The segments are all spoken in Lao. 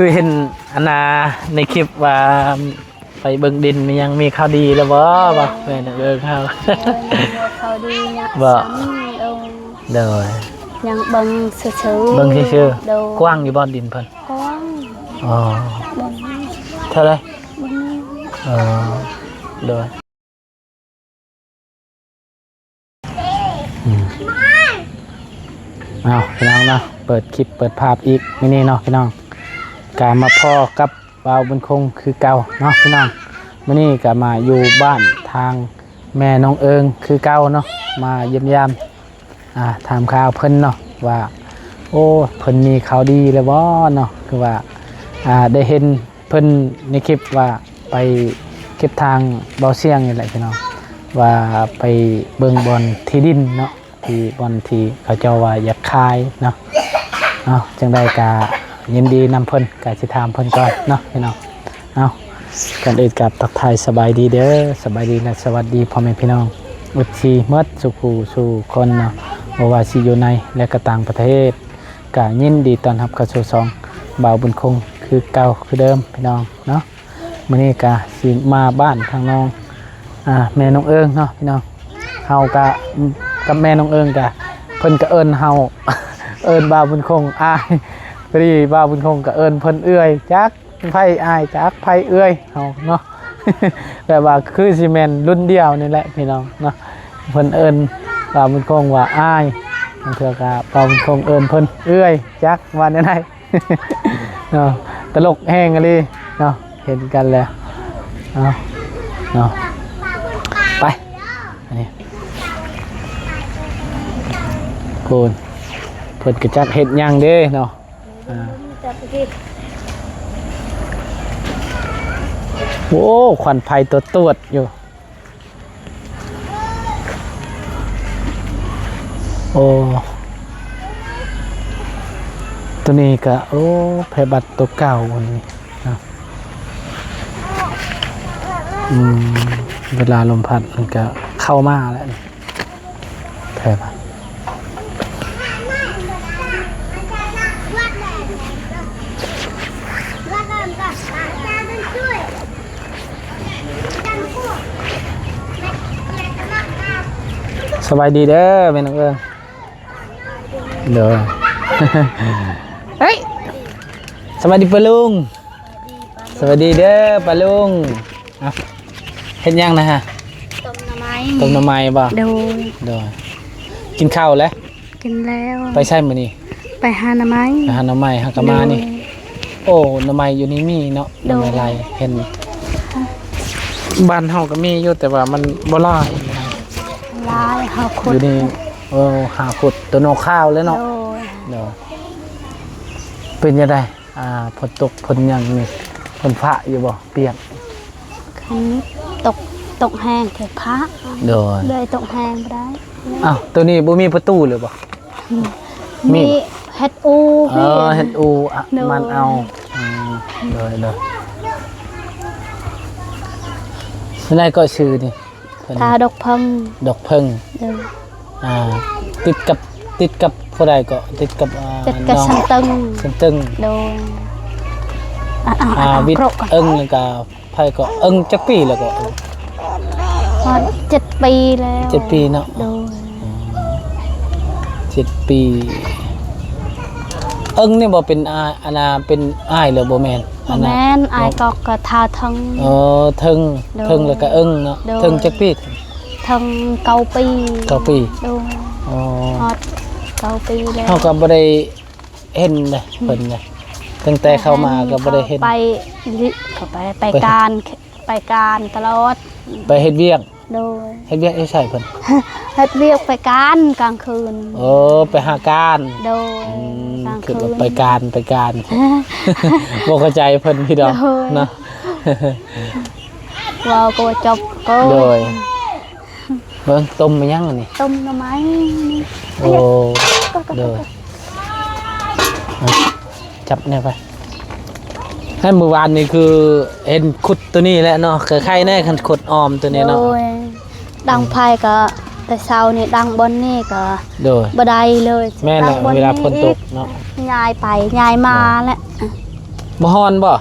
ຄືເຫັນອັນນາໃນຄລິບວ່າໄປເບິ່ງດິນມີຫຍັງ ມີຂ່າວດີແລ້ວບໍ່? ເອີ ບໍ່ ແມ່ນ ເອີ ຂ່າວ ເອີ ມີຂ່າວດີນະ ບໍ່? ສາມີ ໂດຍ ໂດຍ ຍັງເບິ່ງຊື່ໆ ເບິ່ງຊື່ໆ ໂດຍ ກວ້າງຢູ່ບໍ່ດິນເພິ່ນ? ກວ້າງ ອໍ ເບິ່ງ ເທົ່າໃດ? ບໍ່ມີ ອໍ ໂດຍ. ອືມ ເອົາ ພີ່ນ້ອງເນາະ ເປີດຄລິບເປີດພາບອີກມື້ນີ້ເນາະ ພີ່ນ້ອງ ກະມາພໍ້ກັບບ່າວບຸນຄົງຄືເກົ່າເນາະ ພີ່ນ້ອງ. ມື້ນີ້ກະມາຢູ່ບ້ານທາງແມ່ນ້ອງເອີງຄືເກົ່າເນາະ ມາຢ້ຽມຢາມ ອ່າ ຖາມຂ່າວເພິ່ນເນາະ ວ່າ ໂອ້ ເພິ່ນມີຂ່າວດີແລ້ວບໍ່ເນາະ? ຄືວ່າ ອ່າ ໄດ້ເຫັນ ເພິ່ນໃນຄລິບວ່າໄປຄລິບທາງເບົາຊຽງນີ້ແຫຼະພີ່ນ້ອງ ວ່າໄປເບິ່ງບ່ອນທີ່ດິນເນາະ ທີ່ບ່ອນທີ່ເຂົາເຈົ້າວ່າຢາກຂາຍເນາະ. ເອົາ ຈັ່ງໃດກະຍິນດີນຳເພິ່ນ ກະຊິຖາມເພິ່ນກ່ອນເນາະພີ່ນ້ອງ. ເອົາ ກ່ອນອື່ນກະທັກທາຍສະບາຍດີເດີ ສະບາຍດີ ແລະ ສະຫວັດດີພໍ່ແມ່ພີ່ນ້ອງ ເອັຟຊີ ໝົດສູ່ຜູ້ສູ່ຄົນເນາະ ບໍ່ວ່າຊິຢູ່ໃນ ແລະ ກະຕ່າງປະເທດ. ກະຍິນດີຕ້ອນຮັບເຂົ້າສູ່ຊ່ອງບ່າວບຸນຄົງຄືເກົ່າຄືເດີມພີ່ນ້ອງເນາະ. ມື້ນີ້ກະຊິມາບ້ານທາງນ້ອງ ອ່າ ແມ່ນ້ອງເອີງເນາະພີ່ນ້ອງ. ເຮົາກະ ກັບແມ່ນ້ອງເອີງກະ ເພິ່ນກະເອີ້ນເຮົາ ເອີ້ນບ່າວບຸນຄົງອ້າຍ ພໍດີບ່າວບຸນຄົງກະເອີ້ນເພິ່ນເອື້ອຍ ຈັກ ໃຜອ້າຍຈັກໃຜເອື້ອຍເຮົາເນາະ ແບບວ່າຄືຊິແມ່ນລຸ້ນດຽວນີ້ແຫຼະພີ່ນ້ອງເນາະ. ເພິ່ນເອີ້ນບ່າວບຸນຄົງວ່າອ້າຍ ບາງເທື່ອກະບ່າວບຸນຄົງເອີ້ນເພິ່ນເອື້ອຍ ຈັກວ່າແນວໃດເນາະ. ຕະຫຼົກແຮງອີ່ຫຼີເນາະ ເຫັນກັນແລ້ວເນາະ ເນາະ. ໄປ ອັນນີ້ ພຸ້ນ ເພິ່ນກະຈັກເຮັດຫຍັງເດ້ເນາະ. ອ່າ ໂອ້ ຄວັນໄຟຕົວດໆຢູ່. ໂອ້ ໂຕນີ້ກະ ໂອ້ ໄພບັດໂຕເກົ່າອັນນີ້ນະ. ອືມ ເວລາລົມພັດມັນກະເຂົ້າມາແລ້ວນີ້. ແພບ ສະບາຍດີເດີແມ່ນ້ອງເອີງ. ໂດຍ ເອີຍ ສະບາຍດີປ້າລຸງ. ສະບາຍດີເດີປ້າລຸງ. ເອົ້າ ເຮັດຫຍັງນະຮະ? ຕົ້ມໜໍ່ໄມ້. ຕົ້ມໜໍ່ໄມ້ບໍ່? ໂດຍ ໂດຍ. ກິນເຂົ້າແລ້ວ? ກິນແລ້ວ. ໄປໃສມື້ນີ້? ໄປຫາໜໍ່ໄມ້. ໄປຫາໜໍ່ໄມ້ ຫາກະມານີ້. ໂດຍ. ໂອ້ ໜໍ່ໄມ້ຢູ່ນີ້ມີເນາະ. ໂດຍ. ໜໍ່ໄມ້ຫຼາຍ ເຫັນ ບ້ານເຮົາກະມີຢູ່ ແຕ່ວ່າມັນບໍ່ຫຼາຍ. ຫຼາຍ ເຮົາຂຸດຢູ່ນີ້. ໂອ້ ຫາຂຸດ ໂຕໜໍ່ຂາວເລີຍເນາະ. ໂດຍ. ໂດຍ. ເປັນຈັ່ງໃດ? ອ່າ ຝົນຕົກຝົນຫຍັງນີ້ ຝົນຟ້າຢູ່ບໍ່? ປຽກ. ຄັນຕົກ ຕົກແຮງແທ້ຟ້າ. ໂດຍ. ເລີຍຕົກແຮງບໍ່ໄດ້. ອ້າວ ໂຕນີ້ບໍ່ມີປະຕູເລີຍບໍ່? ມີ ມີ ມີເຮັດອູ. ເອີ ເຮັດອູ ໂດຍ ມັນເອົາ. ອືມ ໂດຍ ໂດຍ. ແນວໃດກໍຊື່ນີ້? ເພິ່ນ ທ່າດອກເຜິ້ງ. ດອກເຜິ້ງ. ໂດຍ. ອ່າ ຕິດກັບ ຕິດກັບຜູ້ໃດເກາະ? ຕິດກັບ ອ່າ ຕິດກັບ ນ້ອງ ຊັນຕຶງ. ຊັນຕຶງ. ໂດຍ. ອ່າ ອ່າ ອ່າ ອ່າ ວິດ ເອິງ ແລ້ວກະໃຜເກາະ? ເອິງຈັກປີແລ້ວເກາະ? ຮອດເຈັດປີແລ້ວ. ເຈັດປີເນາະ. ໂດຍ. ອືມ ເຈັດປີ. ເອິງນີ້ບໍ່ເປັນອ້າຍ ອັນນ່າ ເປັນອ້າຍຫຼືບໍ່ແມ່ນ? ບໍ່ແມ່ນ ອັນນ່າ ອ້າຍກໍ ກໍທ່າເທິງ. ອໍ ເທິງ. ໂດຍ. ເທິງແລ້ວກະເອິງເນາະ. ໂດຍ. ເທິງຈັກປີ? ເທິງເກົ້າປີ. ເກົ້າປີ. ໂດຍ. ອໍ ຮອດເກົ້າປີແລ້ວ. ເຮົາກໍບໍ່ໄດ້ເຫັນເດ້ ອືມ ເພິ່ນເດ້ ຕັ້ງແຕ່ເຂົ້າມາກໍບໍ່ໄດ້ເຫັນ. ໄປ ກໍໄປ ໄປ ໄປການ ໄປການຕະຫຼອດ. ໄປເຮັດວຽກ. ໂດຍ. ເຮັດວຽກຢູ່ໃສເພິ່ນ? ເຮັດວຽກໄປການກາງຄືນ. ເອີ ໄປຫາການ. ໂດຍ. ອືມ ກາງຄືນ ຄິດວ່າໄປການ ໄປການ ບໍ່ເຂົ້າໃຈເພິ່ນພີ່ນ້ອງ. ໂດຍ. ເນາະ ເວົ້າກໍບໍ່ຈົບກໍ. ໂດຍ. ເບິ່ງ ຕົ້ມອີຫຍັງອັນນີ້? ຕົ້ມໜໍ່ໄມ້. ໂອ້ ໂດຍ. ຈັບແນ່ໄປ. ໃຫ້ມື້ວານນີ້ຄືເຫັນຂຸດໂຕນີ້ແຫຼະເນາະ ກະໄຄແນ່ຄັນຂຸດອອມໂຕນີ້ເນາະ. ໂດຍ. ດັງໄຟກໍແຕ່ເຊົ້ານີ້ ດັງບ່ອນນີ້ກໍ ໂດຍ ບໍ່ໄດ້ເລີຍ. ແມ່ນແຫຼະ ເວລາຝົນຕົກເນາະ ຍ້າຍໄປຍ້າຍມາແຫຼະ. ໂດຍ. ບໍ່ຮ້ອນບໍ່?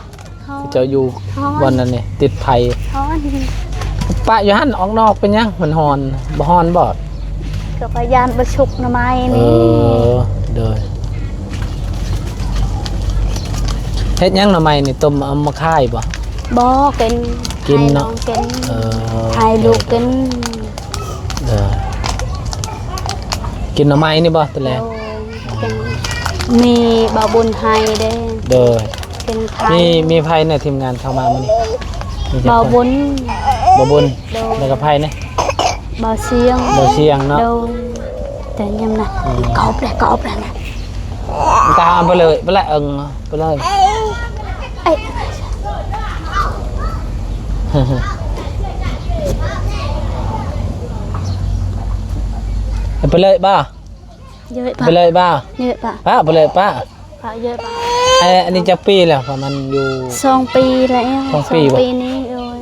ຮ້ອນ. ເຈົ້າຢູ່ ຮ້ອນ ບ່ອນນັ້ນນີ້ ຕິດໄຟ. ຮ້ອນ. ປະຢູ່ຫັ້ນ ອອກນອກເປັນຫຍັງ? ມັນຮ້ອນ. ບໍ່ຮ້ອນບໍ່? ກໍວ່າຢ້ານບໍ່ສຸກໜໍ່ໄມ້ນີ້. ເອີ ໂດຍ. ເຮັດຫຍັງໜໍ່ໄມ້ນີ້? ຕົ້ມເອົາມາຂາຍບໍ່? ບໍ່ ກິນ. ກິນເນາະ. ໃຫ້ນ້ອງກິນ. ເອີ ໃຫ້ລູກກິນ. ເອີ ກິນໜໍ່ໄມ້ນີ້ບໍ່? ແຕ່ແລງ. ໂດຍ. ກິນ. ມີບ່າວບຸນໃຫ້ເດ້. ໂດຍ. ເປັນໃຜ? ມີ ມີໃຜໃນທີມງານເຂົ້າມາມື້ນີ້? ມີຈັກຄົນ? ບ່າວບຸນ. ບ່າວບຸນ. ໂດຍ. ແລ້ວກໍໃຜນະ? ບ່າວຊຽງ. ບ່າວຊຽງເນາະ. ໂດຍ. ແຕ່ຍາມນະ. ອືມ. ກອບແຫຼະ ກອບແຫຼະນະ. ຕາມໄປເລີຍ ໄປເລີຍ ເອີ ໄປເລີຍ. ເອີຍ. ໄປເລີຍບໍ່? ເຢີະປະ ໄປເລີຍປະ ເຢີະປະ ປະໄປເລີຍປະ ປະເຢີະປະ. ເອີ ອັນນີ້ຈັກປີແລ້ວ? ປະມານຢູ່ ສອງປີແລ້ວ. ສອງປີ ສອງປີນີ້. ໂອ້ຍ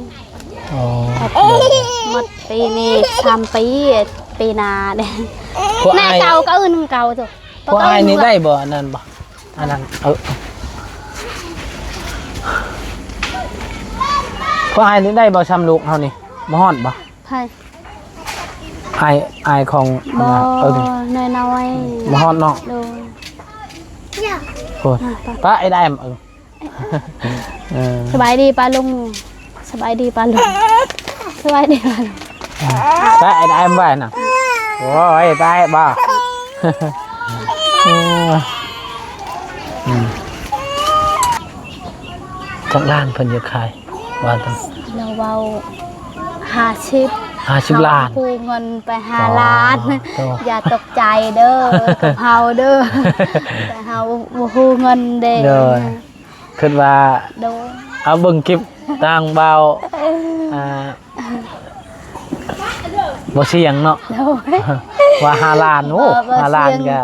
ອໍ ໝົດປີນີ້ ສາມປີ ປີໜ້າເດ້. ພວກອ້າຍ ແຕ່ເກົ່າກໍອື່ນເກົ່າໂຕ. ພວກອ້າຍນີ້ໄດ້ບໍ່ ອັນນັ້ນບໍ່ ອັນນັ້ນ ເອີ ພວກອ້າຍນີ້ໄດ້ບໍ່ ຊ່ຳລູກເຮົານີ້ ບໍ່ຮອດບໍ່? ໃຜ? ອ້າຍ ອ້າຍຂອງ ບໍ່ ເອີ ນ້ອຍໆ ບໍ່ຮອດເນາະ. ໂດຍ ໂອ້ຍ ອ່ະ ໄປ ໄປ ໄອ້ດາຍ ເອີ ເອີ ສະບາຍດີປ້າລຸງ ສະບາຍດີປ້າລຸງ ສະບາຍດີປ້າລຸງ. ໄປ ໄອ້ດາຍ ໄປນະ. ໂອ້ຍ ໄປບໍ່ ເອີ ອືມ. ຈັກລ້ານເພິ່ນຢາກຂາຍ ວ່າຕາມ ລາວເວົ້າຫ້າສິບ ຫ້າສິບລ້ານ ເຮົາຮູ້ເງິນໄປຫ້າລ້ານ. ໂອ້ ຢ່າຕົກໃຈເດີ ກັບເຮົາເດີ ແຕ່ເຮົາບໍ່ຮູ້ເງິນເດ້. ໂດຍ ຄິດວ່າ ໂດຍ ເອົາເບິ່ງຄລິບທາງບ່າວ ອ່າ ບໍ່ສ່ຽງເນາະ. ໂດຍ ວ່າຫ້າລ້ານ ໂອ້ ຫ້າລ້ານກະ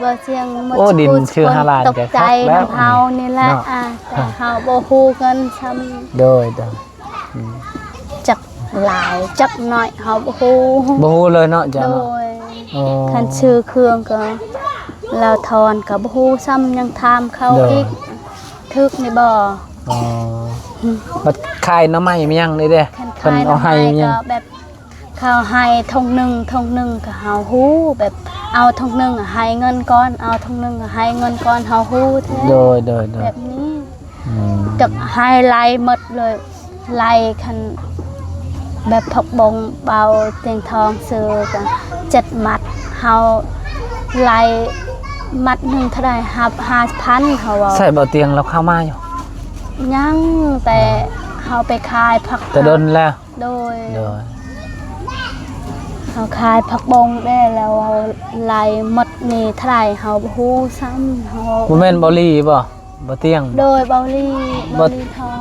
ບໍ່ສ່ຽງ ໂອ້ ດິນຊື່ຫ້າລ້ານກະຄັກແລ້ວ ເຮົານີ້ແຫຼະ. ອ່າ ແຕ່ເຮົາບໍ່ຮູ້ເງິນຊ້ຳ. ໂດຍ ໂດຍ ອືມ ຈັກຫຼາຍຈັກໜ້ອຍເຮົາບໍ່ຮູ້ ບໍ່ຮູ້ເລີຍເນາະ ເຈົ້າເນາະ. ໂດຍ ອໍ ຄັນຊື້ເຄື່ອງກໍລາວທອນກໍບໍ່ຮູ້ຊ້ຳ ຍັງຖາມເຂົາອີກ ຖືກນີ້ບໍ່? ອໍ ບັດຂາຍໜໍ່ໄມ້ມີຫຍັງນີ້ເດ້ ເພິ່ນເອົາໃຫ້ມີຫຍັງ? ແບບເຂົາໃຫ້ຖົງໜຶ່ງ ຖົງໜຶ່ງກໍເຮົາຮູ້ ແບບເອົາຖົງໜຶ່ງໃຫ້ເງິນກ່ອນ ເອົາຖົງໜຶ່ງໃຫ້ເງິນກ່ອນ ເຮົາຮູ້ແທ້. ໂດຍ ໂດຍ ໂດຍ ແບບນີ້. ອືມ ຈັກໃຫ້ໄລ່ໝົດເລີຍ ໄລ່ຄັນແບບຜັກບົ້ງເບົາຕຽງທອງຊື້ກໍເຈັດມັດ ເຮົາໄລ່ມັດໜຶ່ງເທົ່າໃດ ຮັບຫ້າພັນ ເຂົາເວົ້າ. ໃສ່ເບົາຕຽງລາວເຂົ້າມາຢູ່? ຍັງ ແຕ່ເຮົາໄປຂາຍຜັກ ແຕ່ດົນແລ້ວ. ໂດຍ ໂດຍ ເຮົາຂາຍຜັກບົ້ງແດ່ ແລ້ວເຮົາໄລ່ໝົດນີ້ເທົ່າໃດ ເຮົາບໍ່ຮູ້ຊ້ຳ. ເຮົາ ບໍ່ແມ່ນເບົາຫຼີບໍ່? ບໍ່ຕຽງ ໂດຍ ເບົາຫຼີ ເບົາຫຼີທອງ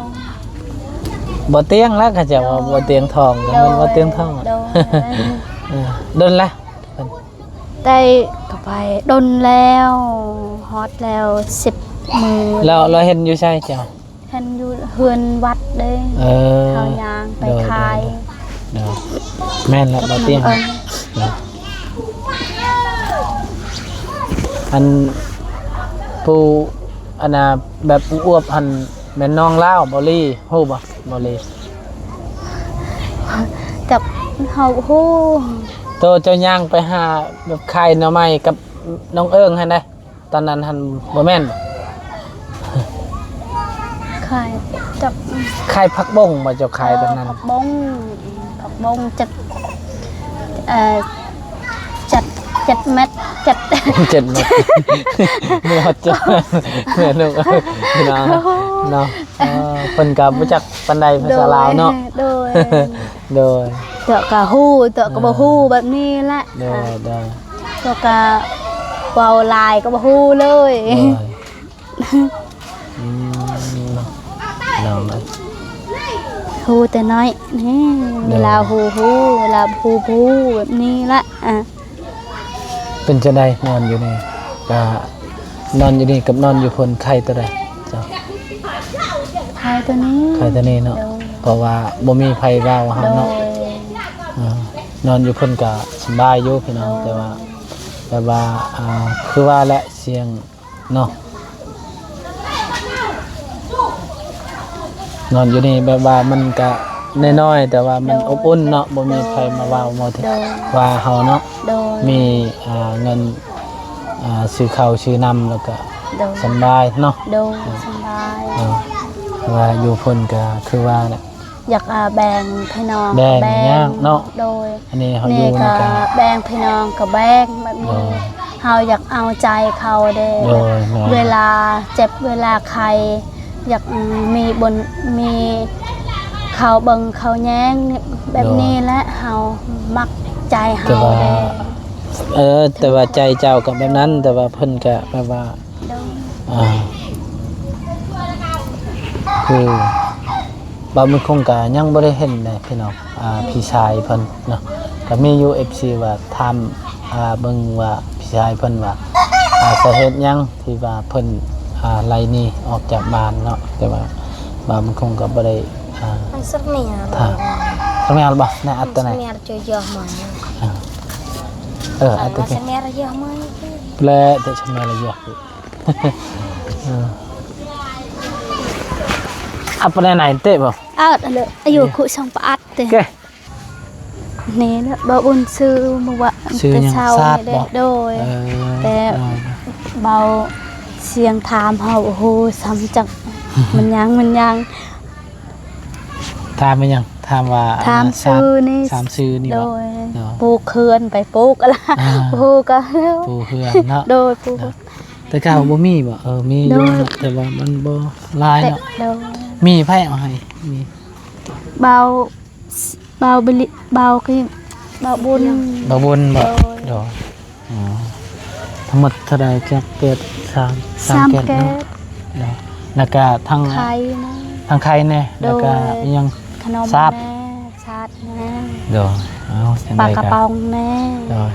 ບໍ່ຕຽງແລ້ວ ເຂົາເຈົ້າວ່າ ໂດຍ ບໍ່ຕຽງທອງ ກໍແມ່ນ ໂດຍ ບໍ່ຕຽງທອງ. ໂດຍ ເອີ ດົນແລ້ວ ແຕ່ກໍໄປດົນແລ້ວ ຮອດແລ້ວສິບມື້. ແລ້ວ ແລ້ວເຫັນຢູ່ໃສເຈົ້າ? ເຫັນຢູ່ເຮືອນວັດເດ້. ເອີ ເຂົາຍ່າງໄປຂາຍ. ໂດຍ ໂດຍ ໂດຍ ແມ່ນແຫຼະ ບໍ່ຕຽງ. ເອີ ອັນຜູ້ ອັນນ່າ ແບບອວບໆຫັ້ນ ແມ່ນນ້ອງລາວ ເບົາຫຼີ ຮູ້ບໍ່ ເບົາຫຼີ? ຈັກ ເຮົາຮູ້. ໂຕເຈົ້າຍ່າງໄປຫາແບບຂາຍໜໍ່ໄມ້ກັບນ້ອງເອີງຫັ້ນເດ້. ຕອນນັ້ນຫັ້ນບໍ່ແມ່ນ ຂາຍຈັກ ຂາຍຜັກບົ້ງບໍ່ ເຈົ້າຂາຍຕອນນັ້ນ? ຜັກບົ້ງ ຜັກບົ້ງຈັກ ເອີ ຈັກ ເຈັດເມັດ ເຈັດ ເຈັດເມັດ ເມືອເຈັດເມັດ ແມ່ນລູກ ພີ່ນ້ອງເນາະ. ເອີ ເພິ່ນກໍບໍ່ຈັກປານໃດພາສາລາວເນາະ. ໂດຍ ໂດຍ ໂດຍ ເຈາະກະຮູ້ ເຈາະກະບໍ່ຮູ້ ເອີ ແບບນີ້ແຫຼະ. ໂດຍ ອ່າ ໂດຍ ເຈາະກະເວົ້າຫຼາຍກະບໍ່ຮູ້ເລີຍ. ໂດຍ ອືມ ເນາະ ເນາະ ຮູ້ແຕ່ນ້ອຍນີ້ ເວລາ ໂດຍ ຮູ້ ຮູ້ ເວລາບໍ່ຮູ້ ບໍ່ຮູ້ ແບບນີ້ແຫຼະ. ອ່າ ເປັນຈັ່ງໃດນອນຢູ່ນີ້? ກະນອນຢູ່ນີ້ກັບນອນຢູ່ພຸ້ນ ໄຄໂຕໃດເຈົ້າ? ໄຄໂຕນີ້ ໄຄໂຕນີ້ເນາະ. ໂດຍ ເພາະວ່າບໍ່ມີໃຜເວົ້າເຮົາເນາະ. ໂດຍ ເອີ ນອນຢູ່ພຸ້ນກະສະບາຍຢູ່ພີ່ນ້ອງ. ໂດຍ ແຕ່ວ່າ ແບບວ່າ ອ່າ ຄືວ່າແຫຼະ ສຽງເນາະ. ນອນຢູ່ນີ້ແບບວ່າມັນກະນ້ອຍໆ ແຕ່ວ່າມັນ ໂດຍ ອົບອຸ່ນເນາະ ບໍ່ມີ ໂດຍ ໃຜມາເວົ້າ ໂດຍ ວ່າເຮົາເນາະ ໂດຍ ມີ ອ່າ ເງິນ ອ່າ ຊື້ເຂົ້າຊື້ນ້ຳ ແລ້ວກະ ໂດຍ ສຳບາຍເນາະ ໂດຍ ສຳບາຍ ເອີ ວ່າຢູ່ພຸ້ນກະຄືວ່າແຫຼະ ຢາກ ອ່າ ແບ່ງພີ່ນ້ອງ ແບ່ງ ແບ່ງຍາກເນາະ ໂດຍ ອັນນີ້ເຮົາຢູ່ນີ້ກະ ນີ້ກະແບ່ງພີ່ນ້ອງກະແບ່ງແບບນີ້ ໂດຍ ເຮົາຢາກເອົາໃຈເຂົາເດ້ ໂດຍ ແມ່ນ ເວລາເຈັບເວລາໄຂ້ ຢາກ ອືມ ມີບ່ອນ ມີເຂົາເບິ່ງເຂົາແຍງ ແບບນີ້ແຫຼະ ໂດຍ ເຮົາມັກໃຈເຮົາເດ້ ແຕ່ວ່າ ເອີ ແຕ່ວ່າໃຈເຈົ້າກໍແບບນັ້ນ ແຕ່ວ່າເພິ່ນກໍແບບວ່າ ໂດຍ ອ່າ ຄື ບ່າວບຸນຄົງກໍຍັງບໍ່ໄດ້ເຫັນເດ້ພີ່ນ້ອງ ອ່າ ພີ່ຊາຍເພິ່ນເນາະ ກໍມີຢູ່ ເອັຟຊີ ວ່າຖາມ ອ່າ ເບິ່ງວ່າພີ່ຊາຍເພິ່ນວ່າ ອ່າ ສາເຫດຫຍັງທີ່ວ່າເພິ່ນ ອ່າ ໄລ່ໜີອອກຈາກບ້ານເນາະ ແຕ່ວ່າບ່າວບຸນຄົງກໍບໍ່ໄດ້ ອ່າ Ang semiar. ຖາມ Semiar ບໍ່ ໃນອັດຕະໃນ Semiar jo yoh mai. ເອີ ອັດຕະ Semiar yoh mai. ແລະ ແຕ່ Semiar yoh. ເອີ ອັດປະແນໄນເຕະບໍ່ ເອີ ອັນເດີ ອາຍຸຄຸສອງປະອັດເຕະ ເກ ນີ້ນະ ບ່າວບຸນຊື່ມື້ວານ ຊື່ຫຍັງ ແຕ່ເຊົ້າ ຊາດ ນີ້ເດ້ ບໍ່ ໂດຍ ເອີ ແຕ່ ໂດຍ ບ່າວສຽງຖາມເຮົາ ໂອ້ໂຫ ຊ້ຳຈັກ ມັນຫຍັງ ມັນຫຍັງ ຖາມແມ່ນຫຍັງ? ຖາມວ່າ ຖາມຊື່ນີ້ ສາມຊື່ນີ້ ໂດຍ ໂດຍ ປູກເຮືອນໄປ ປູກລະ ອ່າ ປູກກໍ ປູເຮືອນເນາະ ໂດຍ ປູ ໂດຍ ແຕ່ເກົ່າບໍ່ມີບໍ່? ເອີ ມີຢູ່ ໂດຍ ເນາະ ແຕ່ວ່າມັນບໍ່ຫຼາຍເນາະ ໂດຍ ມີໃຜເອົາໃຫ້? ມີ ບ່າວ ບ່າວບິລິ ບ່າວກິ ບ່າວບຸນ ບ່າວບຸນບໍ່? ໂດຍ ໂດຍ ອໍ ທັງໝົດເທົ່າໃດ? ຈັກແກັດ ສາມ ສາມແກັດເນາະ ແລ້ວກະທັງໄຂ່ແດ່ ທັງໄຂ່ແດ່ ໂດຍ ແລ້ວກະອີ່ຫຍັງ? ຂະໜົມ ຊາດ ແດ່ ຊາດແດ່ ໂດຍ ເອົາ ຈັ່ງໃດກໍ ປາກະປ໋ອງແດ່ ໂດຍ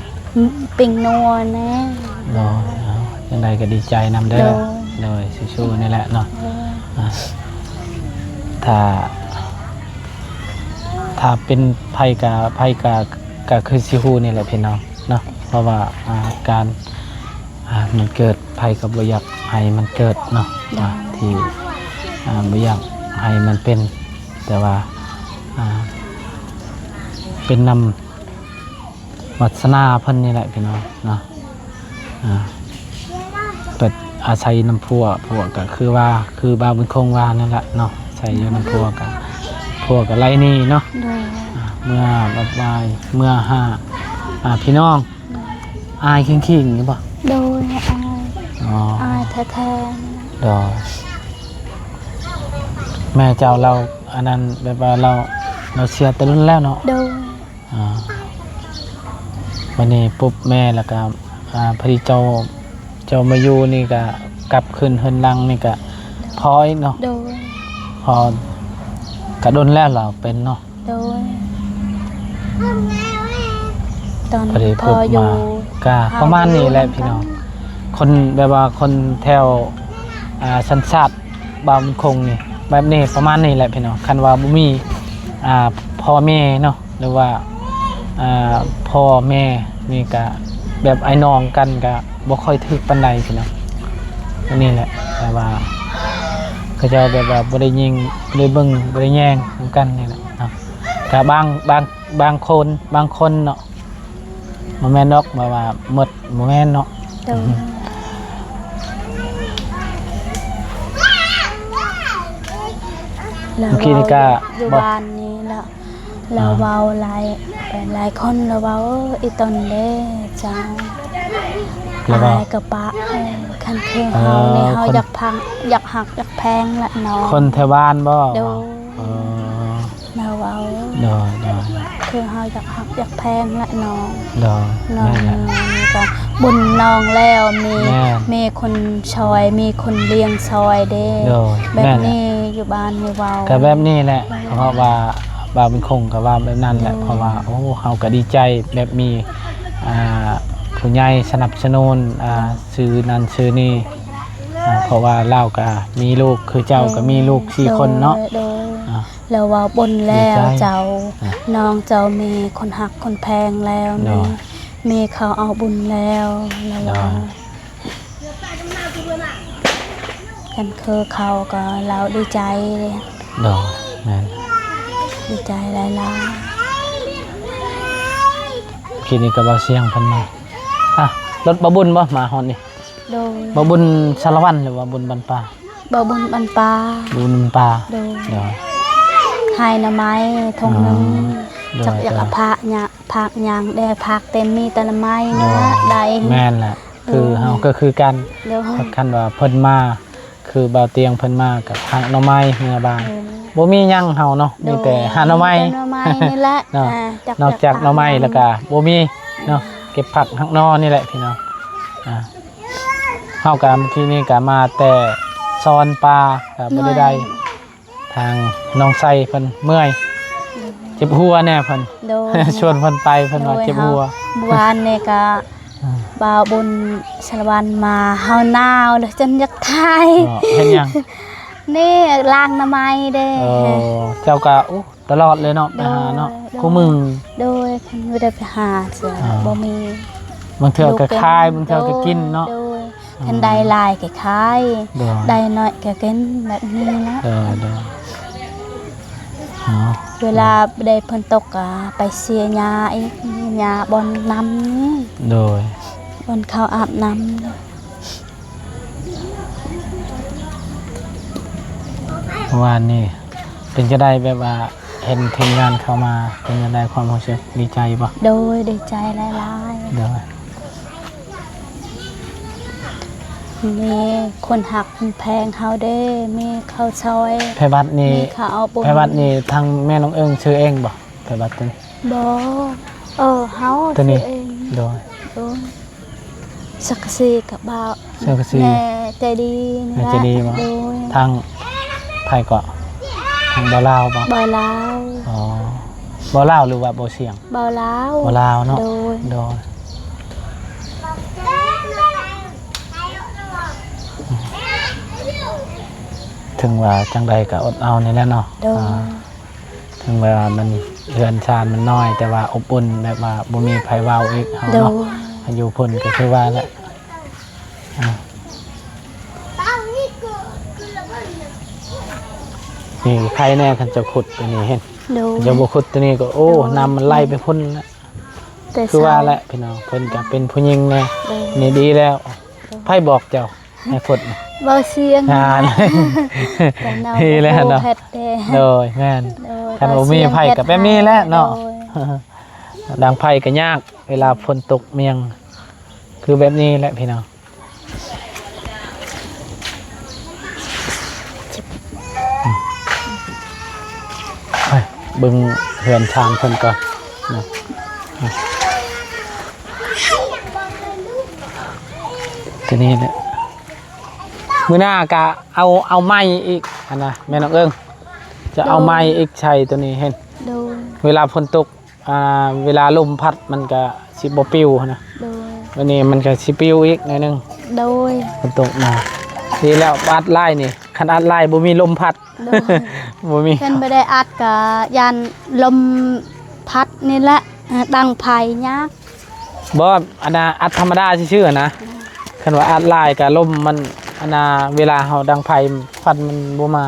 ປີ້ງນົວແດ່ ໂດຍ ເອົາ ຈັ່ງໃດກໍດີໃຈນຳເດີ ໂດຍ ໂດຍ ສູ້ໆ ນີ້ແຫຼະເນາະ ໂດຍ ອ່າ ຖ້າ ຖ້າເປັນໃຜກະ ໃຜກະ ກະຄືຊິຮູ້ນີ້ແຫຼະພີ່ນ້ອງເນາະ ເພາະວ່າ ອ່າ ການ ອ່າ ມັນເກີດ ໃຜກໍບໍ່ຢາກໃຫ້ມັນເກີດເນາະ ໂດຍ ອ່າ ທີ່ ອ່າ ບໍ່ຢາກໃຫ້ມັນເປັນ ແຕ່ວ່າ ອ່າ ເປັນນຳ ວາສະໜາເພິ່ນນີ້ແຫຼະພີ່ນ້ອງເນາະ ອ່າ ເພິ່ນອາໄສນຳຜົວ ຜົວກໍຄືວ່າ ຄືບ່າວບຸນຄົງວ່ານັ້ນແຫຼະເນາະ ອາໄສຢູ່ນຳຜົວ ກໍຜົວກໍໄລ່ໜີເນາະ ໂດຍ ອ່າ ເມື່ອບາດວາຍ ເມື່ອຫາ ອ່າ ພີ່ນ້ອງ ໂດຍ ອາຍຄີງໆ ຢູ່ບໍ່? ໂດຍ ອາຍ ອໍ ອາຍແທ້ໆ ໂດຍ ແມ່ເຈົ້າລາວ ອັນນັ້ນ ແບບວ່າລາວ ລາວເສຍແຕ່ດົນແລ້ວເນາະ ໂດຍ ອ່າ ບັດນີ້ປຸບແມ່ ແລ້ວກະ ອ່າ ພໍດີເຈົ້າ ເຈົ້າມາຢູ່ນີ້ກະ ກັບຄືນເຮືອນຫຼັງນີ້ກະພໍອີກເນາະ ໂດຍ ພໍ ກະດົນແລ້ວລາວເປັນເນາະ ໂດຍ ຕອນພໍດີປຸບມາ ກະປະມານນີ້ແຫຼະພີ່ນ້ອງ ຄົນ ແບບວ່າຄົນແຖວ ອ່າ ສັນຊາດ ບ່າວບຸນຄົງນີ້ ແບບນີ້ ປະມານນີ້ແຫຼະພີ່ນ້ອງ ຄັນວ່າບໍ່ມີ ອ່າ ພໍ່ແມ່ເນາະ ຫຼືວ່າ ອ່າ ພໍ່ແມ່ນີ້ກະແບບອ້າຍນ້ອງກັນກະບໍ່ຄ່ອຍຖືກປານໃດພີ່ນ້ອງ ອັນນີ້ແຫຼະ ແບບວ່າເຂົາເຈົ້າແບບວ່າບໍ່ໄດ້ຍິງ ບໍ່ໄດ້ເບິ່ງ ບໍ່ໄດ້ແຍງນຳກັນນີ້ແຫຼະເນາະ ກະບາງ ບາງ ບາງຄົນ ບາງຄົນເນາະ ບໍ່ແມ່ນດອກ ແບບວ່າໝົດ ບໍ່ແມ່ນເນາະ ໂດຍ ເມື່ອກີ້ນີ້ກະ ຢູ່ບ້ານນີ້ລະ ລາວເວົ້າຫຼາຍ ຫຼາຍຄົນລາວເວົ້າ ເອີ ອີ່ຕົນເດ້ເຈົ້າ ລາວເວົ້າ ອາຍກໍປະ ເອີ ຄັນຄືເຮົານີ້ ເອີ ເຮົາຢາກພັງ ຢາກຮັກຢາກແພງລະເນາະ ຄົນແຖວບ້ານບໍ່? ໂດຍ ເອີ ລາວເວົ້າ ໂດຍ ໂດຍ ຄືເຮົາຢາກຮັກຢາກແພງລະນ້ອງ ໂດຍ ນ້ອງ ແມ່ນແຫຼະ ມີກະບຸນນ້ອງແລ້ວ ມີ ແມ່ນ ມີຄົນຊ່ອຍ ມີຄົນລ້ຽງຊ່ອຍເດ້ ໂດຍ ແບບນີ້ ແມ່ນແຫຼະ ຢູ່ບ້ານນີ້ເວົ້າ ກະແບບນີ້ແຫຼະ ເພາະວ່າບ່າວບຸນຄົງກະວ່າແບບນັ້ນແຫຼະ ໂດຍ ເພາະວ່າ ໂອ້ ເຮົາກະດີໃຈແບບມີ ອ່າ ຜູ້ໃຫຍ່ສະໜັບສະໜູນ ອ່າ ຊື້ນັ້ນຊື້ນີ້ ອ່າ ເພາະວ່າລາວກະມີລູກ ຄືເຈົ້າກະມີລູກສີ່ຄົນເນາະ ໂດຍ ໂດຍ ອ່າ ລາວເວົ້າບຸນແລ້ວ ດີໃຈ ເຈົ້າ ອ່າ ນ້ອງເຈົ້າມີຄົນຮັກຄົນແພງແລ້ວ ໂດຍ ມີ ມີເຂົາເອົາບຸນແລ້ວ ລາວເວົ້າ ໂດຍ ຄັນຄືເຂົາກໍລາວດີໃຈ ໂດຍ ແມ່ນ ດີໃຈຫຼາຍໆ. ກີ້ນີ້ກໍເບົາສຽງເພິ່ນມາ. ອ່ະ ລົດບ່າວບຸນບໍ່ ມາຮອດນີ້? ໂດຍ. ບ່າວບຸນສາລະວັນ ຫຼືວ່າບຸນບັນປາ? ບ່າວບຸນບັນປາ. ບຸນບັນປາ. ໂດຍ. ໂດຍ. ໃຫ້ໜໍ່ໄມ້ຖົງໜຶ່ງ. ອໍ ໂດຍ ຈັກຢາກ ໂດຍ ເອົາພາກຍາ ພາກຫຍັງແດ່ ພາກເຕັມ ມີແຕ່ໜໍ່ໄມ້ນີ້ແຫຼະ ໂດຍ ໄດ້. ແມ່ນແຫຼະ. ໂດຍ. ຄືເຮົາກໍຄືກັນ. ໂດຍ. ຄັນວ່າເພິ່ນມາ ຄືບ່າວຕຽງເພິ່ນມາກໍພາກໜໍ່ໄມ້ເມືອບ້ານ. ໂດຍ. ບໍ່ມີຫຍັງເຮົາເນາະ ໂດຍ ມີແຕ່ຫາໜໍ່ໄມ້ ມີແຕ່ໜໍ່ໄມ້ນີ້ແຫຼະ. ເນາະ. ອ່າ ຈັກ ນອກຈາກໜໍ່ໄມ້ແລ້ວກໍບໍ່ມີເນາະ. ເອີ ເກັບຜັກຫັກໜໍ່ນີ້ແຫຼະພີ່ນ້ອງ. ອ່າ ເຮົາກໍມື້ກີ້ນີ້ກໍມາແຕ່ສອນປາ ກໍບໍ່ໄດ້ໄດ້. ໂດຍ. ທາງນ້ອງໄຊເພິ່ນເມື່ອຍ ໂດຍ ເຈັບຫົວແດ່ເພິ່ນ. ໂດຍ. ຊວນເພິ່ນໄປເພິ່ນວ່າ ໂດຍ ເຈັບຫົວ. ເຮົາ ມື້ວານນີ້ກໍ ອ່າ ບ່າວບຸນສາລະວັນມາ ເຮົາໜາວແລ້ວຈົນຢາກຖ່າຍ. ເຮັດຫຍັງ? ນີ້ລ້າງໜໍ່ໄມ້ເດ້. ເອີ ເຈົ້າກໍ ໂອ້ ຕະຫຼອດເລີຍເນາະ ໄປຫາເນາະ. ໂດຍ. ຄູ່ມື້. ໂດຍ. ເພິ່ນບໍ່ໄດ້ໄປຫາເທື່ອ. ອໍ ບໍ່ມີ. ບາງເທື່ອກໍຂາຍ ບາງເທື່ອກໍກິນເນາະ. ໂດຍ. ອໍ ຄັນໄດ້ຫຼາຍກໍຂາຍ. ໂດຍ. ໄດ້ໜ້ອຍກໍກິນ ແບບນີ້ລະ. ໂດຍ ໂດຍ. ເນາະ ເວລາໄດ້ຝົນຕົກກໍໄປເສຍຫຍ້າອີກ ຫຍ້າບ່ອນນ້ຳນີ້. ໂດຍ. ບ່ອນເຂົາອາບນ້ຳ. ເມື່ອວານນີ້ເປັນຈັ່ງໃດ ແບບວ່າເຫັນທີມງານເຂົ້າມາ ເປັນຈັ່ງໃດ ຄວາມຮູ້ສຶກ ດີໃຈບໍ່? ໂດຍ ດີໃຈຫຼາຍໆ. ໂດຍ. ມີຄົນຮັກຄົນແພງເຮົາເດ້ ມີເຂົ້າຊ່ອຍ ໄພວັດນີ້ ມີເຂົ້າບຸນ. ໄພວັດນີ້ ທາງແມ່ນ້ອງເອິງຊື້ເອງບໍ່ ໄພວັດຕົວນີ້? ບໍ່. ເອີ ເຮົາ ຕົວນີ້ ຊື້ເອງ. ໂດຍ. ໂດຍ. ສັງກະສີກັບບ່າວ ສັງກະສີ ແມ່ໃຈດີນີ້ແຫຼະ. ແມ່ໃຈດີບໍ່? ໂດຍ. ທາງໃຜເກາະ? ທາງບ່າວລາວບໍ່? ບ່າວລາວ. ອໍ ບ່າວລາວ ຫຼືວ່າບ່າວສຽງ? ບ່າວລາວ. ບ່າວລາວເນາະ. ໂດຍ. ໂດຍ. ເຖິງວ່າຈັ່ງໃດກໍອົດເອົານີ້ແຫຼະເນາະ. ໂດຍ. ອ່າ ເຖິງວ່າມັນ ເຮືອນຊານມັນນ້ອຍ ແຕ່ວ່າອົບອຸ່ນ ແບບວ່າບໍ່ມີໃຜເວົ້າອີກເຮົາເນາະ. ໂດຍ. ຢູ່ພຸ້ນກໍຄືວ່າແຫຼະ. ອ່າ ນີ້ໃຄແນ່ ຄັນເຈົ້າຂຸດຕົວນີ້ເຫັນ. ໂດຍ. ເຈົ້າບໍ່ຂຸດຕົວນີ້ກໍ ໂອ້ ໂດຍ ນ້ຳມັນໄຫຼໄປພຸ້ນແຫຼະ. ແຕ່ ຄືວ່າແຫຼະພີ່ນ້ອງ ເພິ່ນກໍເປັນຜູ້ຍິງແນ່. ໂດຍ. ນີ້ດີແລ້ວ. ໂດຍ. ໃຜບອກເຈົ້າໃຫ້ຂຸດ? ເວົ້າສຽງ. ອ່າ ນີ້ແຫຼະເນາະ. ໂດຍ ແມ່ນ. ໂດຍ. ຄັນບໍ່ມີໃຜກໍແບບນີ້ແຫຼະເນາະ. ໂດຍ. ດັງໄຟກໍຍາກ ເວລາຝົນຕົກມຽງ ຄືແບບນີ້ແຫຼະພີ່ນ້ອງ. ໄປເບິ່ງເຮືອນຊານເພິ່ນກ່ອນເນາະ. ຕົວນີ້ແຫຼະ ມື້ໜ້າກະເອົາ ເອົາໄມ້ອີກຫັ້ນນະ ແມ່ນ້ອງເອິງ ຈະເອົາໄມ້ອີກໃສ່ຕົວນີ້ເຫັນ. ໂດຍ. ເວລາຝົນຕົກ ອ່າ ເວລາລົມພັດມັນກະຊິບໍ່ປິວຫັ້ນນະ. ໂດຍ. ບັດນີ້ມັນກະຊິປິວອີກໜ້ອຍໜຶ່ງ. ໂດຍ. ຝົນຕົກມາ ດີແລ້ວ ອັດຫຼາຍນີ້ ຄັນອັດຫຼາຍບໍ່ມີລົມພັດ. ໂດຍ. ບໍ່ມີ ຄັນບໍ່ໄດ້ອັດກະຢ້ານລົມພັດນີ້ແຫຼະ ເອີ ດັງໄຟຍາກ. ບໍ່ ອັນນ່າ ອັດທຳມະດາຊື່ໆນະ. ໂດຍ. ຄັນວ່າອັດຫຼາຍກະລົມມັນ ອັນນ່າ ເວລາເຮົາດັງໄຟ ຄວັນມັນບໍ່ມາ.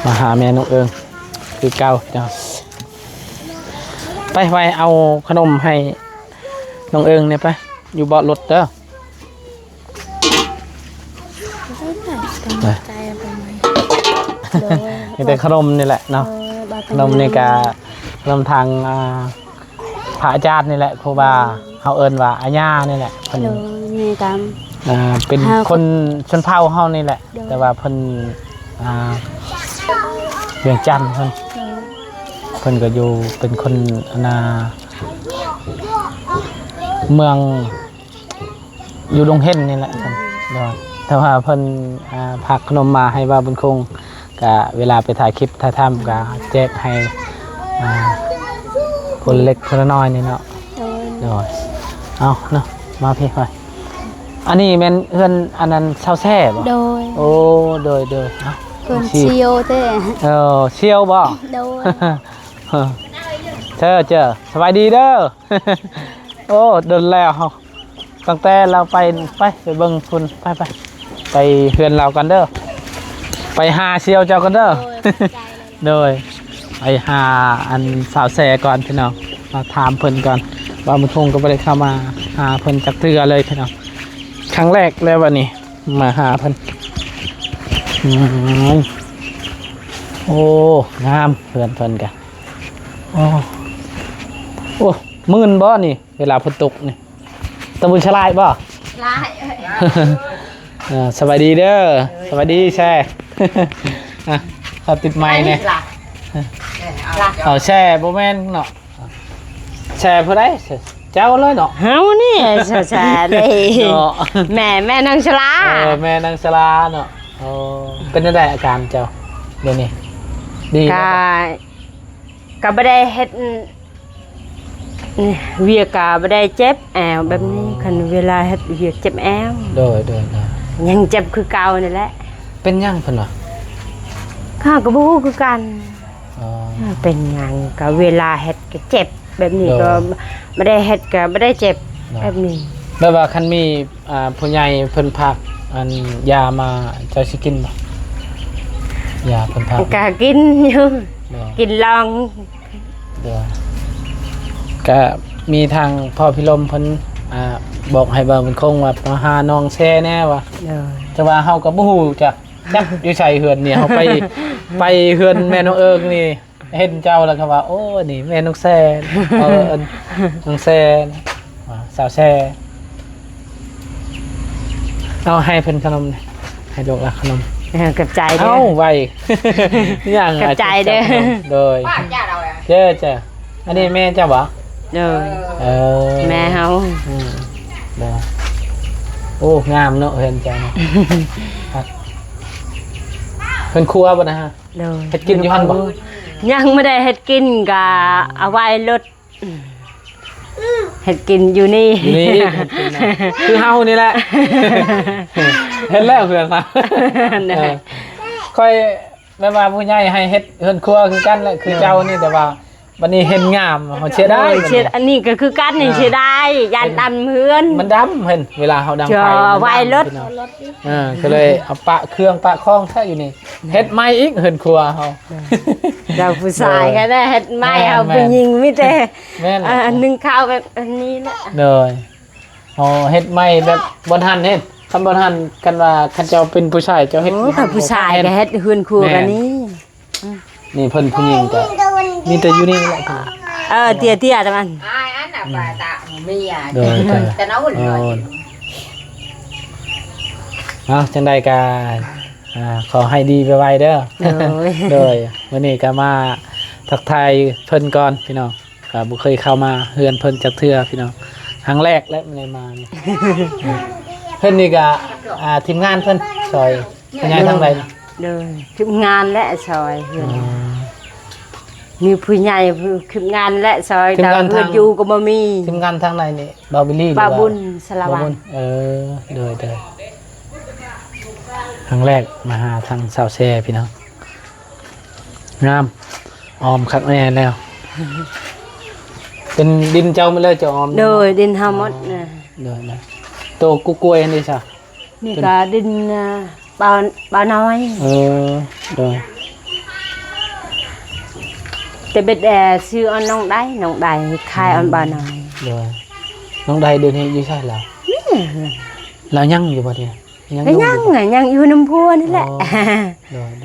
ມາຫາແມ່ນ້ອງເອິງຄືເກົ່າເນາະ. ໄປ ໄປເອົາຂະໜົມໃຫ້ນ້ອງເອິງແດ່ໄປ ຢູ່ເບາະລົດເດີ. ໃຈເອົາໄປໃໝ່. ໂດຍ. ມີແຕ່ຂະໜົມນີ້ແຫຼະເນາະ. ເອີ ຂະໜົມນີ້ກະຂະໜົມທາງ ອ່າ ພະອາຈານນີ້ແຫຼະ ຄູບາ ເຮົາເອີ້ນວ່າອາຍ່ານີ້ແຫຼະ ເພິ່ນ ໂດຍ ມີກຳ ອ່າ ເປັນຄົນຊົນເຜົ່າເຮົານີ້ແຫຼະ. ໂດຍ. ແຕ່ວ່າເພິ່ນ ອ່າ ວຽງຈັນເພິ່ນ. ໂດຍ. ເພິ່ນກໍຢູ່ເປັນຄົນ ອັນນ່າ ເມືອງ ຢູ່ດົງເຫັນນີ້ແຫຼະ. ໂດຍ. ແຕ່ວ່າເພິ່ນ ອ່າ ຝາກຂະໜົມມາໃຫ້ບ່າວບຸນຄົງ ກະເວລາໄປຖ່າຍຄລິບຖ່າຍທຳກະແຈກໃຫ້ ອ່າ ຄົນເລັກຄົນນ້ອຍນີ້ເນາະ. ໂດຍ. ໂດຍ. ເອົາເນາະ ມາພີ້ຂ້ອຍ. ອັນນີ້ແມ່ນເຮືອນອັນນັ້ນຊາວແຊບໍ່? ໂດຍ. ໂອ້ ໂດຍໆ. ເອົາ ເພິ່ນສ່ຽວແທ້. ເອີ ສ່ຽວບໍ່? ໂດຍ. ເຈີ ເຈີ ສະບາຍດີເດີ. ໂອ້ ດົນແລ້ວເຮົາ ຕັ້ງແຕ່ລາວໄປ ໄປ ໄປເບິ່ງພຸ້ນ ໄປ ໄປ ໄປເຮືອນລາວກັນເດີ ໄປຫາສ່ຽວເຈົ້າກັນເດີ. ໂດຍ ໄປຫາອັນສາວແຊກ່ອນພີ່ນ້ອງ ມາຖາມເພິ່ນກ່ອນ ບ່າວບຸນຄົງກໍບໍ່ໄດ້ເຂົ້າມາຫາເພິ່ນຈັກເທື່ອເລີຍພີ່ນ້ອງ ຄັ້ງແລກແລ້ວບັດນີ້ມາຫາເພິ່ນ. ອືມ ໂອ້ ງາມເຮືອນເພິ່ນກະ ໂອ້ ໂອ້ ມື່ນບໍ່ນີ້ ເວລາຝົນຕົກນີ້ ຕະບຸນສະຫຼາຍບໍ່? ຫຼາຍ ເອີຍ ເອີ ສະບາຍດີເດີ ເອີຍ ສະບາຍດີແຊ ອ່ະ ຂໍຕິດໄມແດ່ ເອົາແຊ ບໍ່ແມ່ນເນາະ ແຊຜູ້ໃດ? ເຈົ້າເລີຍເນາະ ເຮົານີ້ແຊເລີຍເນາະ ແມ່ ແມ່ນາງສະຫຼາ ເອີ ແມ່ນາງສະຫຼາເນາະ. ໂອ້ ເປັນຈັ່ງໃດອາການເຈົ້າດຽວນີ້? ດີແລ້ວບໍ່? ກະ ກະບໍ່ໄດ້ເຮັດ ວຽກກະບໍ່ໄດ້ເຈັບແອວແບບນີ້ ຄັນເວລາເຮັດວຽກເຈັບແອວ. ໂດຍ ໂດຍ ໂດຍ ຍັງເຈັບຄືເກົ່ານີ້ແຫຼະ. ເປັນຫຍັງເພິ່ນວ່າ? ຂ້າກໍບໍ່ຮູ້ຄືກັນ. ອໍ ເປັນຫຍັງ ກະເວລາເຮັດກະເຈັບແບບນີ້ ໂດຍ ກໍບໍ່ໄດ້ເຮັດກະບໍ່ໄດ້ເຈັບ ໂດຍ ແບບນີ້. ແບບວ່າຄັນມີ ອ່າ ຜູ້ໃຫຍ່ເພິ່ນຝາກອັນຢາມາ ເຈົ້າຊິກິນບໍ່? ຢາເພິ່ນຝາກ ກະກິນຢູ່ ເນາະ ກິນລອງ ໂດຍ ກະມີທາງພໍ່ພິລົມເພິ່ນ ອ່າ ບອກໃຫ້ບ່າວບຸນຄົງວ່າມາຫານ້ອງແຊແດ່ວ່າ ໂດຍ ແຕ່ວ່າເຮົາກໍບໍ່ຮູ້ຈັກ ຈັກຢູ່ໃສເຮືອນນີ້ ເຮົາໄປ ໄປເຮືອນແມ່ນ້ອງເອິງນີ້ ເຫັນເຈົ້າແລ້ວກໍວ່າ ໂອ້ ນີ້ແມ່ນ້ອງແຊ ເອີ ນ້ອງແຊ ສາວແຊ. ເອົາໃຫ້ເພິ່ນຂະໜົມ ໃຫ້ລູກລະຂະໜົມ. ເອີ ຂອບໃຈເດີ. ເອົ້າ ໄວ ຫຍັງ ຂອບໃຈເດີ. ໂດຍ ເຈົ້າ ເຈົ້າ ອັນນີ້ແມ່ເຈົ້າບໍ່? ໂດຍ ເອີ ແມ່ເຮົາ. ອືມ ໂດຍ ໂອ້ ງາມເນາະເຮືອນເຈົ້າເນາະ. ເຮືອນຄົວບໍ່ນະ? ໂດຍ ເຮັດກິນຢູ່ຫັ້ນບໍ່? ຍັງບໍ່ໄດ້ເຮັດກິນ ກະເອົາໄວ້ລົດ ເຮັດກິນຢູ່ນີ້ ຢູ່ນີ້ ຄືເຮົານີ້ແຫຼະ ເຮັດແລ້ວເພື່ອນ ໂດຍ ເອີ ຂ້ອຍແບບວ່າຜູ້ໃຫຍ່ໃຫ້ເຮັດເຮືອນຄົວຄືກັນແຫຼະ ຄືເຈົ້ານີ້ ແຕ່ວ່າ ບັດນີ້ເຫັນງາມ ເຮົາເສຍດາຍ. ໂດຍ ເສຍ ອັນນີ້ກໍຄືກັນນີ້ ເສຍດາຍ ຢ້ານດຳເຮືອນ ມັນດຳ ເຫັນເວລາເຮົາດັງໄຟ ເອົາໄວ້ລົດ ເອີ ກໍເລີຍເອົາປະເຄື່ອງປະຂອງໃສ່ຢູ່ນີ້ ເຮັດໃໝ່ອີກເຮືອນຄົວເຮົາ. ເຈົ້າຜູ້ຊາຍກໍໄດ້ເຮັດໃໝ່ ເຮົາຜູ້ຍິງມີແຕ່ ແມ່ນ ໜຶ້ງເຂົ້າແບບອັນນີ້ແຫຼະ. ໂດຍ ເຮົາເຮັດໃໝ່ແບບບໍ່ທັນເຮັດ ຄັນບໍ່ທັນ ຄັນວ່າຄັນເຈົ້າເປັນຜູ້ຊາຍເຈົ້າເຮັດ ໂອ້ ຄັນຜູ້ຊາຍກໍເຮັດເຮືອນຄົວກັນນີ້. ນີ້ເພິ່ນຜູ້ຍິງກໍມີແຕ່ຢູ່ນີ້ແຫຼະ. ເອີ ເຕ້ຍໆ ຕະມັນ ອາຍອັນນ່ະ ອືມ ປາຕະເມຍ ໂດຍ ແຕ່ນອນ ໂດຍ ເນາະ. ຈັ່ງໃດກໍ ອ່າ ຂໍໃຫ້ດີໄວໆເດີ. ໂດຍ ໂດຍ ມື້ນີ້ກໍມາທັກທາຍເພິ່ນກ່ອນພີ່ນ້ອງ ກໍບໍ່ເຄີຍເຂົ້າມາເຮືອນເພິ່ນຈັກເທື່ອພີ່ນ້ອງ ຄັ້ງແລກແຫຼະ ໄດ້ມານີ້. ເພິ່ນນີ້ກໍ ອ່າ ທີມງານເພິ່ນຊ່ອຍ ຜູ້ໃຫຍ່ທາງໃດ? ໂດຍ ທີມງານແຫຼະຊ່ອຍເຮືອນ. ອໍ ມີຜູ້ໃຫຍ່ ທີມງານແຫຼະຊ່ອຍ ທີມງານ ແຕ່ເຮືອນຢູ່ກໍບໍ່ມີ. ທີມງານທາງໃດນີ້? ບ່າວບິລລີ ບ່າວບຸນ ສາລະວັນ. ເອີ ໂດຍໆ ຄັ້ງແລກມາຫາທາງສາວແຊພີ່ນ້ອງ. ງາມ ອ້ອມຄັກແນ່ແລ້ວ. ເປັນດິນເຈົ້າໝົດເລີຍ ເຈົ້າອ້ອມ? ໂດຍ ດິນເຮົາໝົດ. ອໍ ນະ ໂດຍໆ. ໂຕກຸກກ້ວຍຫັ້ນເດຊະ? ນີ້ກໍດິນ ເອີ ບ່າວ ບ່າວນ້ອຍ. ເອີ ໂດຍ. ແຕ່ເບັດ ເອີ ຊື້ອອນນ້ອງໄດ ນ້ອງໄດຂາຍອອນ ອືມ ບ່າວນ້ອຍ. ໂດຍ. ນ້ອງໄດດຽວນີ້ຢູ່ໃສລາວ? ນີ້ ລາວຍັງຢູ່ບໍ່ດຽວ? ຍັງຢູ່ ຍັງ ຍັງຢູ່ນຳຜົວນີ້ແຫຼະ. ອໍ ໂດຍໆ.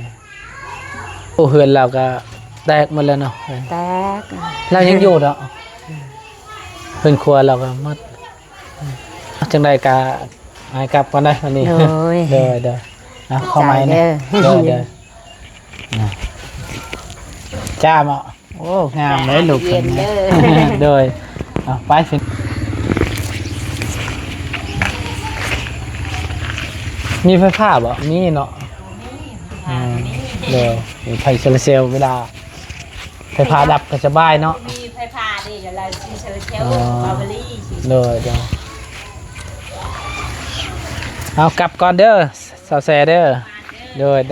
ໂອ້ ເຮືອນລາວກໍແຕກໝົດແລ້ວເນາະ. ແຕກ. ລາວຍັງຢູ່ເນາະ. ເຮືອນຄົວລາວກໍໝົດ. ຈັ່ງໃດກໍໃຫ້ກັບກ່ອນເດີວັນນີ້. ໂດຍ ໂດຍໆ. ເອົາ ຂໍໃໝ່ແນ່. ໂດຍໆ. ຈ້າເນາະ. ໂອ້ ງາມເລີຍລູກເພິ່ນ. ໂດຍ ເອົາໄປ. ມີໄຟຟ້າບໍ່? ມີເນາະ. ອືມ ໂດຍ ມີໄຟໂຊລາເຊວ ເວລາໄຟຟ້າດັບກໍສະບາຍເນາະ. ມີໄຟຟ້ານີ້ກໍລະຊິໂຊລາເຊວ ອໍ ເບົາເບີຣີ. ໂດຍໆ. ເອົາກັບກ່ອນເດີ ສາວແຊເດີ. ໂດຍໆ.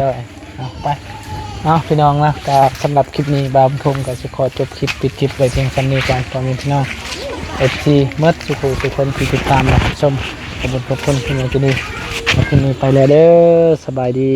ເອົາໄປ ເອົາພີ່ນ້ອງນະ ກໍສຳລັບຄລິບນີ້ ບ່າວບຸນຄົງກໍຊິຂໍຈົບຄລິບ ປິດຄລິບໄວ້ພຽງສ່ຳນີ້ກ່ອນ ພໍ່ແມ່ພີ່ນ້ອງ. ເອັຟຊີ ໝົດສູ່ຜູ້ສູ່ຄົນທີ່ຕິດຕາມຮັບຊົມ. ຂອບຄຸນ ຂອບຄຸນທີ່ມາທີ່ນີ້ ມາທີ່ນີ້ໄປແລ້ວເດີ. ສະບາຍດີ.